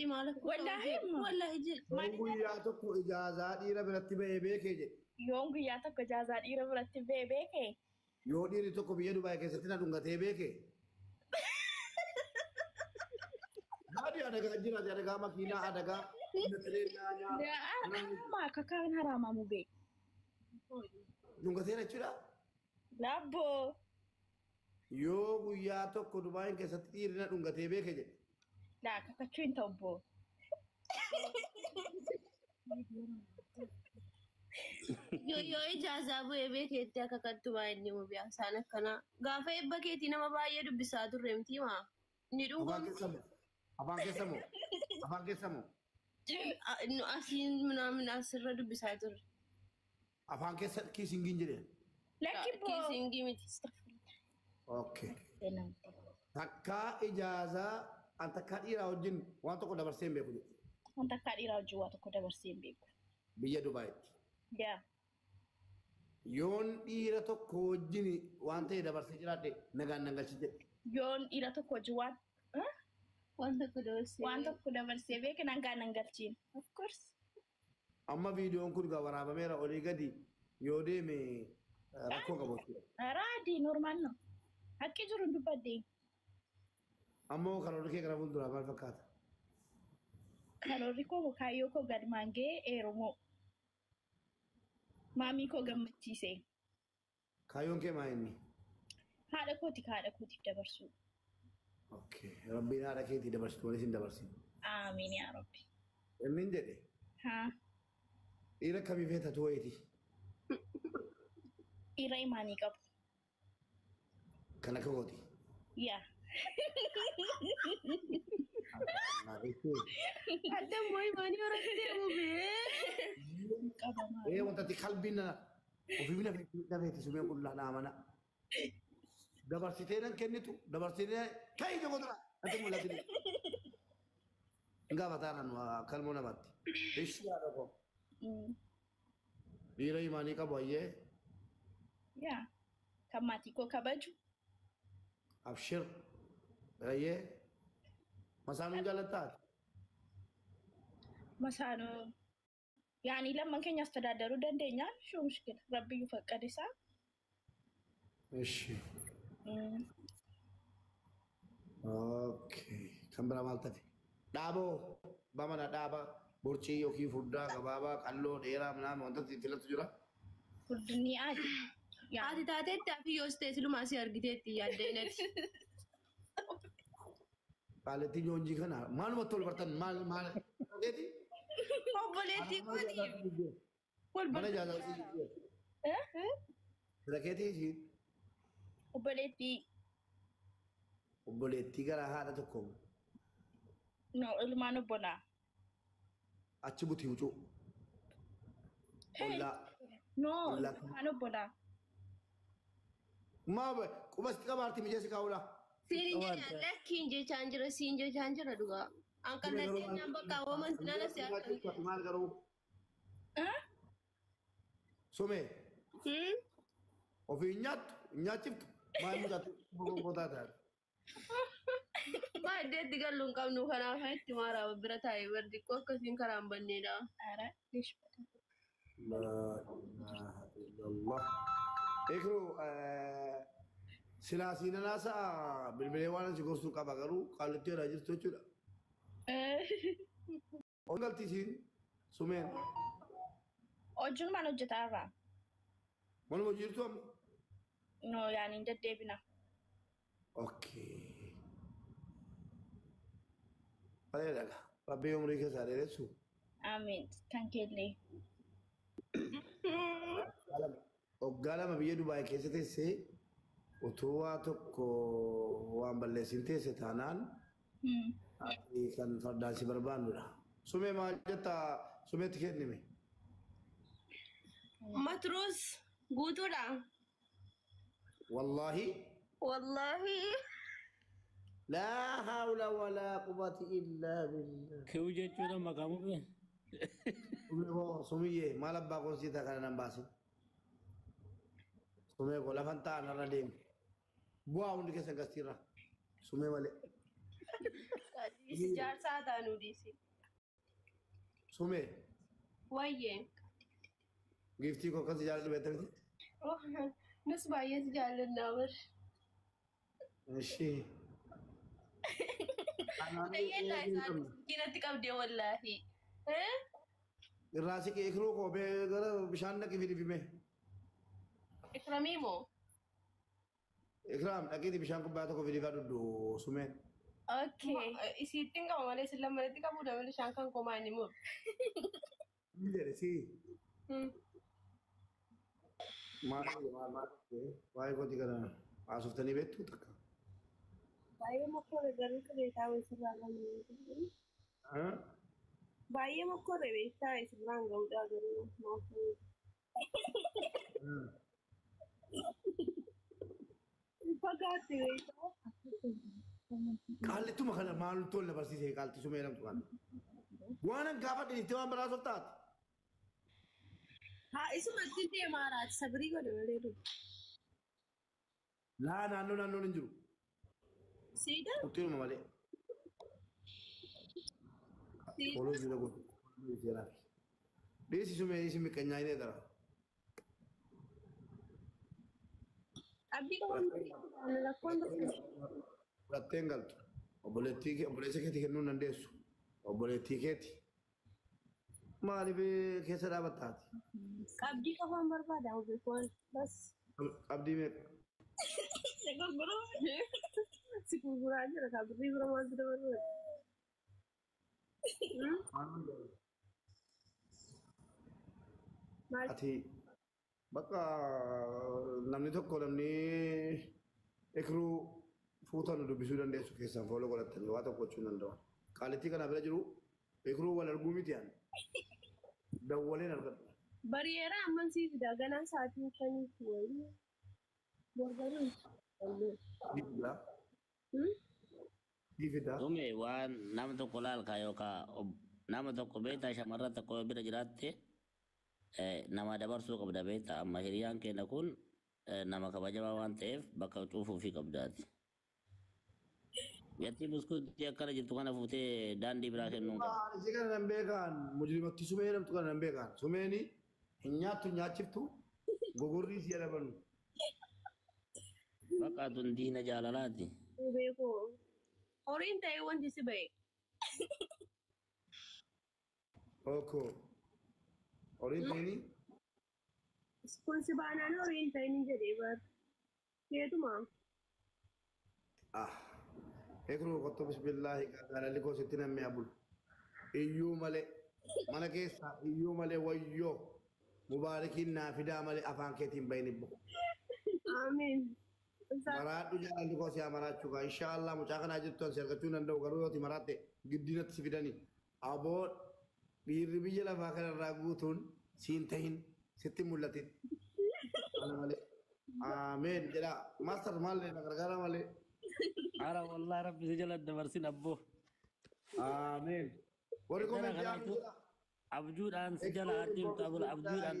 jedhi maal akka Wallaahi amma. Wallaahi jedhi. Yoon guyyaa tokko ijaazaa dhiira biratti ba'ee beekee jedhe. Yoon guyyaa tokko ijaazaa dhiira biratti ba'ee beekee. Yoo dhiirri tokko biyya Dubaay keessatti na dhungatee beekee. Maali adagaa jiraate adagaa makiinaa adagaa. Haraamaa akka kaan haraamaa mubee. Dhungateera jechuudha. Laabboo. Yoo guyyaa tokko Dubaayin keessatti dhiirri na dhungatee beeke jedhe. Laa kakachuu hin ta'u boo. Yoo ijaazaa bu'ee beekeetti akka kattumaa inni mubiyaa isaan akkanaa. Gaafa eebba keetii nama baay'ee dubbisaa turre miti maa. Ni Afaan dhungamu. keessa moo? Afaan keessa moo? Afaan keessa moo? Nu asiin minaamin asirra dubbisaa turre. Afaan keessa kiisingiin jedheen. Lakki boo. Kiisingii miti. Okay. Takkaa ijaazaa an takkaa dhiiraa wajjin waan tokko dabarsee hin beeku jedhe. An takkaa dhiiraa wajjin waa tokko dabarsee hin beeku. Biyya Dubaayitti. Yaa. Yoon dhiira tokko wajjin waan ta'e dabarsee jiraadhe nagaan nan galchi jedhe. Yoon dhiira tokko wajjin waan Waan tokko dabarsee. waan tokko dabarsee beeke nagaan nan galchiin. Of course. Amma viidiyoon kun egaa waraabameera olii gadi yoo deeme rakkoo qabu jechuudha. Raadii normaal no. Haqqi jiru hin dubbadde. Ammoo karoorri kee gara fuulduraa maal fakkaata? Karoorri koo kaayyoo koo galmaan ga'ee heerumoo. Maamii koo gammachiise. Kaayyoon kee maa inni? Haadha kooti haadha kootiif dabarsuu. Okay. Rabbiin haadha keetii dabarsitu malee sin dabarsin. Amiin yaa Rabbi. Inni hin jedhe Haa. dhiira akkamii feetatu wayiiti? Dhiira imaanii qabu. Kan akka kooti. Yaa. Adda immoo imaanii horattee mubee. Qabamaa. Ee wanta ati qalbiin na ofii na feeti sumee qullaa naa mana. Dabarsitee nan kennitu dabarsitee ka'i tokko dura natti mul'atin. Hin gaafataa nan kalmoo namaatti. Ishii haadha koo. Dhiira imaanii qabu ayyee Yaa. Kan maatii koo kabaju. Abshir ayyee masaanuun jaalattaa? Masaanuu. Yaani lamman keenya astadaadaruu dandeenyaan shuu mushkila. Rabbiyyuu faqqade isaa. Ishi. Okay. Kan biraa maal tafe? Dhaaboo bamana dhaaba borcii yookiin furdaa gabaabaa qalloo dheeraa minaamin wanta filatu jira. Furdinni adi. Yaa. Ati taateetti afi yoos ta'e silumaa si argiteetti yaaddeenati. Qaaletti joonjii kana maalumatti ol bartan maal maal? Ogeeti? Obboleettii kooti. Wal Mana jaalala. Fira keetii isiin Obboleettii. obboleettii gara haadha tokko No, ilmaan obbolaa. achi butii huccuu. Ollaa. No, Ollaa. ilmaan obbolaa. Maa quba sitti qabaarti mijeessi kaa'uudha. Siin hin jedhan lakkiin jechaan jira siin jechaan jira dhugaa. An kallattii naan bakka hawwaman sinala si argan. Maal garuu sumee ofii hin nyaattu hin nyaachiftu maal mucaatti gotaa taate. Maa iddeetti gallu hin qabnu kanaaf itti maaraa bira taa'ee bar xiqqoo akkasiin karaa hin banneedha. Ara, leesh. Laa ilaaha illallah. Eekru silaa siinanaa sa'a bilbilee waan si gorsuu qaba garuu qaallitti irraa jirtu jechuudha. Ol galti isiin sumeen Hojiin maal hojjetaa irraa? manuma hojii jirtu amma. No, yaani hin deddeebina. Okay. Bareedaadha. Rabbi umrii keessaa dheeressu. Amiin. Kan keellee. Waggaa 2 biyya Dubaay keessa teessee utuu waa tokko waan balleessin teesse taanaan ati kan fardaan si barbaannudha. Sumee maal jettaa sumeetti kennime? Matruus guutuudha. Wallaahi Wallaahi. laa hawla walaa quwwata illaa billah. Kiw jechuudha maqaa mubee. Sumee koo sumiyyee maal abbaa koon siitaa kana nan baasin. Sumee koo lafan taa'an irra deemi. Bu'aa hundi keessan gastiirra. Sumee malee. Dhiisi jaarsaa taanuu dhiisi. Sumee Wayyee. giiftii koo akkas jaalladhu beekta miti? Nus baay'ee si jaallannaa bar. Ishee. Tayyee isaan ginatti qabdee wallaahi. Irraa siqee ikiruu koo bee gara bishaan dhaqi fidi fime. Ikramii moo? Ikraam dhaqiiti bishaan kubbaa tokko fidi faa duddu sumeen. Okay. Isiittiin qaba malee isin lammanatti qabuu dha malee bishaan kan komaa inni muru. Inni jedhe si. Maal maal maal waa'ee kootii kana haasoftanii beektu takka. Baay'ee mokkorre garuu qabeetaa sirraa gahu. Baay'ee mokkorre beektaa sirraan gahudha garuu maaf. Fagaatte beektaa. Qaallituma kana maaltu tolle barsiisee qaalti sumee jedhamtu kana. Waan an gaafa dhiiftee waan biraa softaati. Haa isumatti deemaa raati sabrii godhe malee dhufu. Laa naannoo naannoon hin jiru. Siidaa? Qurxiinuma malee. Fooloo jira godhu. Dhiisi sumee dhiisi miqqanyaa hin eedara. Abdii qaban rakkoon tokko. Fudhattee hin galtu. Obboleettii kee obboleessa keetii kennuu hin dandeessu. Obboleettii keeti. Maaliif keessa dhaabattaati? Qabdii qofaan barbaada obeekuwan bas. Qabdii meeqa? Si gurguruu si gurguraa jira qabdii bira maaltu dabaluu? Maal? Ati bakka namni tokko namni ikiruu fuutan dubbisuu dandeessu keessaan fooloo godhattanii waa tokko gochuu hin danda'u. Qaalittii kana bira jiru ikiruu wal arguu miti ani. Dawwaleen argadhu. Bari'eera amman sii fida ganaa sa'aatii shaniitti wayii barbaadu. Ni fidaa. Ni fidaa. Sume waan nama tokko laalkaa yookaan nama tokko beektaa shamarran tokko yoo bira jiraatte nama dabarsuu qabda beektaa amma hiriyaan keenya kun nama kabajamaa waan ta'eef bakka cufuufii qabdaati. Yattii buskuutii akkana jirtu kana fuutee daandii biraa kennuu qabda. Isii kana nan beekan mujrimatti sumee jedhamtu kana nan beekan. Sumeeni hin nyaattu hin nyaachiftu gogorrii si jedhamanu. Bakka tun diina jaalalaati. Beekoo horiin ta'ee wanti si ba'e. Okkoo. Horiin ta'ini Kun si baanaan horiin ta'e ni jedhee bar. Keetuma. ah. Ekruu qottoo bismillaahi jaalalli koo sitti namni abulu. Iyyuu malee mana keessaa iyyuu malee wayyoo mubaarikiin naa fidaa malee afaan keetiin bahin ibbo. Amiin. Maraadhu jaalalli koo si haa maraachuu kaa inshaallah mucaa kanaa jirtu an si argachuu hin danda'u garuu yooti maraatte giddinatti si fidanii. Aboo dhiirri biyya lafaa kanarraa guutuun siin tahin sitti mul'atin. Kana malee. Ameen jedha. Maastar maal na gargaara malee. Ara wallahi rabbi si jala dabarsin abboo. Ameen. Warri Jara komentii kana amiin jedha. abjuudhaan si jala adeemtu abula abjuudhaan